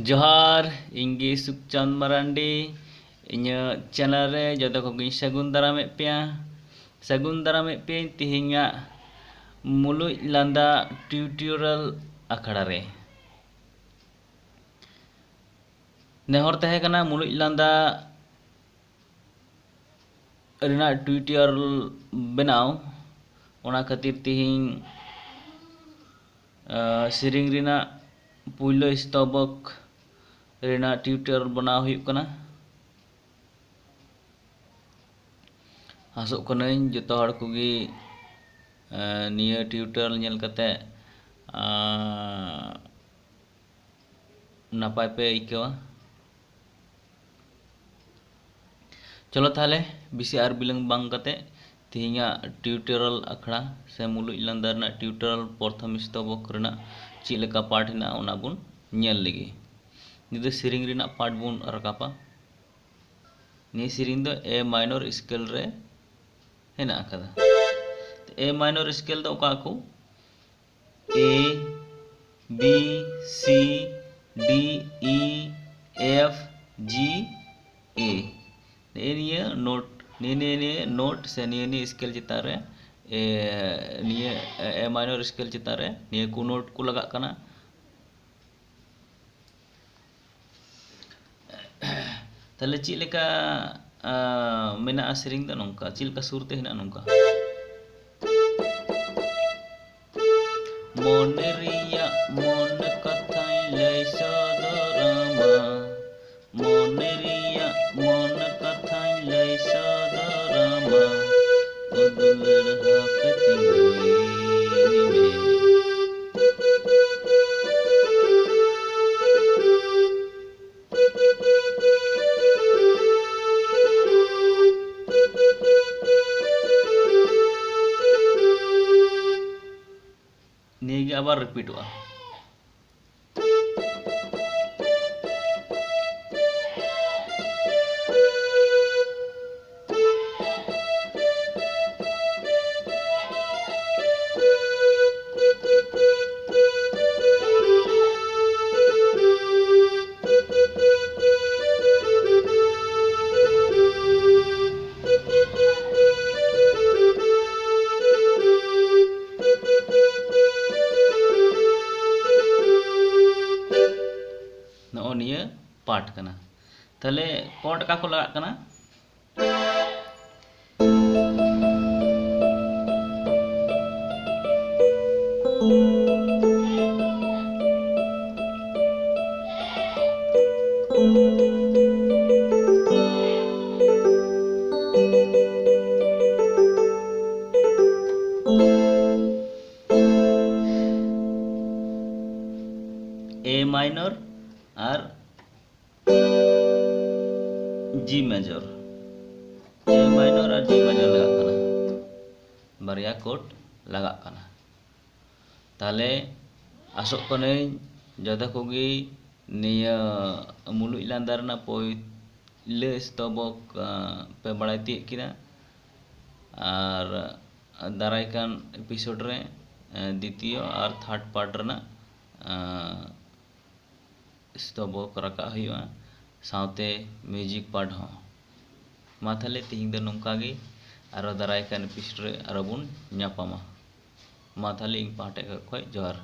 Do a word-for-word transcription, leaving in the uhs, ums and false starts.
ᱡᱚᱦᱟᱨ, ᱤᱧ ᱜᱮ ᱥᱩᱠᱪᱟᱸᱫ ᱢᱟᱨᱟᱱᱰᱤ᱾ ᱤᱧᱟᱹᱜ ᱪᱮᱱᱮᱞ ᱨᱮ ᱡᱚᱛᱚ ᱠᱚᱜᱮᱧ ᱥᱟᱹᱜᱩᱱ ᱫᱟᱨᱟᱢᱮᱫ ᱯᱮᱭᱟ᱾ ᱥᱟᱹᱜᱩᱱ ᱫᱟᱨᱟᱢᱮᱫ ᱯᱮᱭᱟᱧ ᱛᱮᱦᱮᱧᱟᱜ ᱢᱩᱞᱩᱡ ᱞᱟᱸᱫᱟ ᱴᱤᱭᱩᱴᱳᱨᱤᱭᱟᱞ ᱟᱠᱷᱲᱟ ᱨᱮ᱾ ᱱᱮᱦᱚᱨ ᱛᱟᱦᱮᱸ ᱠᱟᱱᱟ ᱢᱩᱞᱩᱡ ᱞᱟᱸᱫᱟ ᱨᱮᱱᱟᱜ ᱴᱤᱭᱩᱴᱳᱨᱤᱭᱟᱞ ᱵᱮᱱᱟᱣ, ᱚᱱᱟ ᱠᱷᱟᱹᱛᱤᱨ ᱛᱮᱦᱮᱧ, ᱟᱸ, ᱥᱮᱨᱮᱧ ᱨᱮᱱᱟᱜ ᱯᱩᱭᱞᱩ ᱥᱛᱚᱵᱚᱠ ᱨᱮᱱᱟᱜ ᱴᱤᱭᱩᱴᱳᱨᱤᱭᱟᱞ ᱵᱮᱱᱟᱣ ᱦᱩᱭᱩᱜ ᱠᱟᱱᱟ᱾ ᱟᱥᱚᱜ ᱠᱟᱹᱱᱟᱹᱧ ᱡᱚᱛᱚ ᱦᱚᱲ ᱠᱚᱜᱮ, ᱟᱸ, ᱱᱤᱭᱟᱹ ᱴᱤᱭᱩᱴᱳᱨᱤᱭᱟᱞ ᱧᱮᱞ ᱠᱟᱛᱮ, ᱟᱸ, ᱱᱟᱯᱟᱭ ᱯᱮ ᱟᱹᱭᱠᱟᱹᱣᱟ᱾ ᱪᱚᱞᱚ ᱛᱟᱦᱞᱮ, ᱵᱮᱥᱤ ᱟᱨ ᱵᱤᱞᱚᱢ ᱵᱟᱝ ᱠᱟᱛᱮ ᱛᱮᱦᱮᱧᱟᱜ ᱴᱤᱭᱩᱴᱳᱨᱤᱭᱟᱞ ᱟᱠᱷᱲᱟ ᱥᱮ ᱢᱩᱞᱩᱡ ᱞᱟᱸᱫᱟ ᱨᱮᱱᱟᱜ ᱴᱤᱭᱩᱴᱳᱨᱤᱭᱟᱞ ᱯᱨᱚᱛᱷᱚᱢ ᱥᱛᱚᱵᱚᱠ ᱨᱮᱱᱟᱜ ᱪᱮᱫ ᱞᱮᱠᱟ ᱯᱟᱴ ᱦᱮᱱᱟᱜᱼᱟ, ᱚᱱᱟ ᱵᱚᱱ ᱧᱮᱞ ᱞᱮᱜᱮ᱾ ᱱᱤᱭᱟᱹ ᱫᱚ ᱥᱮᱨᱮᱧ ᱨᱮᱱᱟᱜ ᱯᱟᱴ ᱵᱚᱱ ᱨᱟᱠᱟᱵᱟ᱾ ᱱᱤᱭᱟᱹ ᱥᱮᱨᱮᱧ ᱫᱚ A minor scale ᱨᱮ ᱦᱮᱱᱟᱜ ᱟᱠᱟᱫᱟ᱾ A minor scale ᱫᱚ ᱚᱠᱟ ᱠᱚ? A, B, C, D, E, F, G, A᱾ ᱱᱤᱭᱟᱹ ᱱᱤᱭᱟᱹ ᱱᱳᱴ, ᱱᱤᱭᱟᱹ ᱱᱤᱭᱟᱹ ᱱᱤᱭᱟᱹ ᱱᱳᱴ ᱥᱮ ᱱᱤᱭᱟᱹ ᱱᱤᱭᱟᱹ ᱥᱠᱮᱞ ᱪᱮᱛᱟᱱ ᱨᱮ, ᱮ, ᱱᱤᱭᱟᱹ A minor scale ᱪᱮᱛᱟᱱ ᱨᱮ ᱱᱤᱭᱟᱹ ᱠᱚ ᱱᱳᱴ ᱠᱚ ᱞᱟᱜᱟᱜ ᱠᱟᱱᱟ᱾ ᱛᱟᱦᱞᱮ ᱪᱮᱫ ᱞᱮᱠᱟ, ᱟ, ᱢᱮᱱᱟᱜᱼᱟ ᱥᱮᱨᱮᱧ ᱫᱚ ᱱᱚᱝᱠᱟ, ᱪᱮᱫ ᱞᱮᱠᱟ ᱥᱩᱨ ᱛᱮ ᱦᱮᱱᱟᱜᱼᱟ ᱱᱚᱝᱠᱟ᱾ ᱢᱚᱱᱮ ᱨᱮᱭᱟᱜ ᱢᱚᱱ ᱠᱟᱛᱷᱟᱧ ᱞᱟᱹᱭ ᱥᱚᱫᱚᱨᱟᱢᱟ, ᱢᱚᱱᱮ ᱨᱮᱭᱟᱜ ᱢᱚᱱ ᱠᱟᱛᱷᱟᱧ ᱞᱟᱹᱭ ᱥᱚᱫᱚᱨᱟᱢᱟ, ᱚ ᱫᱩᱞᱟᱹᱲ ᱦᱟᱯᱮ ᱛᱤᱸᱜᱩᱭᱤᱧ ᱢᱮ᱾ ᱱᱤᱭᱟᱹ ᱜᱮ ᱟᱵᱟᱨ ᱨᱤᱯᱤᱴᱚᱜᱼᱟ᱾ ᱯᱟᱨᱴ ᱠᱟᱱᱟ᱾ ᱛᱟᱦᱚᱞᱮ ᱠᱚᱨᱰ ᱚᱠᱟ ᱠᱚ ᱞᱟᱜᱟᱜ ᱠᱟᱱᱟ? A minor R G major, A minor R G major ᱞᱟᱜᱟᱜ ᱠᱟᱱᱟ, ᱵᱟᱨᱭᱟ ᱠᱚᱨᱰ ᱞᱟᱜᱟᱜ ᱠᱟᱱᱟ᱾ ᱛᱟᱦᱚᱞᱮ ᱟᱥᱚᱜ ᱠᱟᱹᱱᱟᱹᱧ ᱡᱚᱛᱚ ᱠᱚᱜᱮ ᱱᱤᱭᱟᱹ ᱢᱩᱞᱩᱡ ᱞᱟᱸᱫᱟ ᱨᱮᱱᱟᱜ ᱯᱳᱭᱞᱳ ᱥᱛᱚᱵᱚᱠ, ᱟᱸ, ᱯᱮ ᱵᱟᱲᱟᱭ ᱛᱤᱭᱳᱜ ᱠᱮᱫᱟ᱾ ᱟᱨ ᱫᱟᱨᱟᱭ ᱠᱟᱱ ᱮᱯᱤᱥᱳᱰ ᱨᱮ, ᱟᱸ, ᱫᱤᱛᱤᱭᱚ ᱟᱨ ᱛᱷᱟᱨᱰ ᱯᱟᱨᱴ ᱨᱮᱱᱟᱜ, ᱟᱸ, ᱥᱛᱚᱵᱚᱠ ᱨᱟᱠᱟᱵ ᱦᱩᱭᱩᱜᱼᱟ, ᱥᱟᱶᱛᱮ ᱢᱤᱣᱡᱤᱠ ᱯᱟᱨᱴ ᱦᱚᱸ᱾ ᱢᱟ ᱛᱟᱦᱞᱮ ᱛᱤᱦᱤᱧ ᱫᱚ ᱱᱚᱝᱠᱟ ᱜᱮ, ᱟᱨᱚ ᱫᱟᱨᱟᱭ ᱠᱟᱱ ᱮᱯᱤᱥᱳᱰ ᱨᱮ ᱟᱨᱚ ᱵᱚᱱ ᱧᱟᱯᱟᱢᱟ᱾ ᱢᱟ ᱛᱟᱦᱞᱮ ᱤᱧ ᱯᱟᱦᱴᱟ ᱠᱷᱚᱡ ᱡᱚᱦᱟᱨ᱾